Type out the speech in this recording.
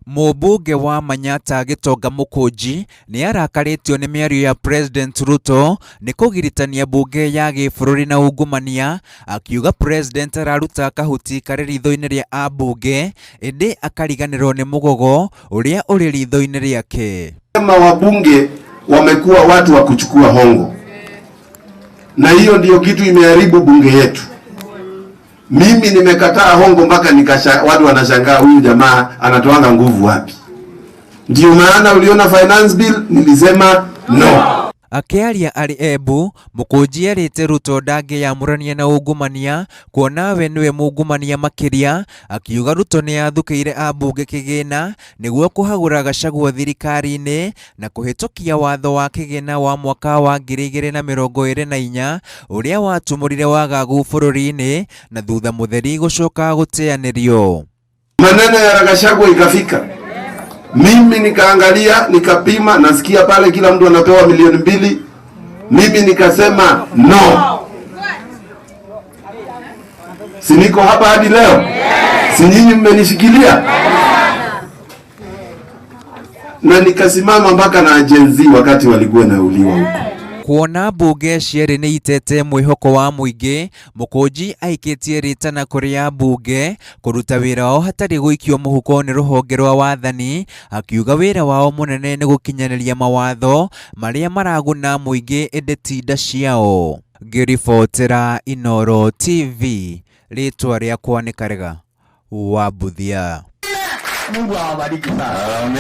Mũmbunge wa Manyatta Gĩtonga Mũkũnji nĩ arakarĩtio nĩ mĩario ya President Ruto nĩ kũgiritania mbunge ya gĩbũrũri na ungumania, akiuga President araruta kahuti karĩ ritho-inĩ rĩa ambunge ĩndĩ akariganĩrwo nĩ mũgogo ũrĩa ũrĩ ritho-inĩ rĩake. Kama wabunge wamekuwa watu wa kuchukua hongo, na hiyo ndiyo kitu imeharibu bunge yetu. Mimi nimekataa hongo mpaka nikasha, watu wanashangaa huyu jamaa anatoanga nguvu wapi? Ndio maana uliona finance bill nilisema no. Akĩaria arĩ Embu, Mũkũnji erĩte Ruto ndangĩyamũrania na ungumania kuona we nĩwe mungumania makĩria, akiuga Ruto nĩ athukĩire ambunge kĩgĩna nĩguo kũhagũra Gachagua thirikari-inĩ na kũhĩtũkia watho wa kĩgĩna wa mwaka wa 2024 ũrĩa watumũrire wagagu bũrũri-inĩ na thutha mũtheri gũcoka gũteanĩrio. Maneno ya Gachagua ikafika, mimi nikaangalia, nikapima, nasikia pale kila mtu anapewa milioni 2. Mimi nikasema no. Si niko hapa hadi leo? Si nyinyi mmenishikilia? Na nikasimama mpaka na Gen Z wakati walikuwa nauliwa huko. Kuona mbunge cierĩ nĩ itete mwĩhoko wa mũingĩ, Mũkũnji aikĩtie rĩtana kũrĩ ambunge kũruta wĩra wao hatarĩ gũikio mũhuko nĩ rũhonge rwa wathani, akiuga wĩra wao mũnene nĩ gũkinyanĩria mawatho marĩa maraguna mũingĩ ĩndĩ ti nda ciao. Ngĩribotera Inooro TV, rĩtwa rĩakwa nĩ Karega wa Mbuthia. Mungu awabariki sana.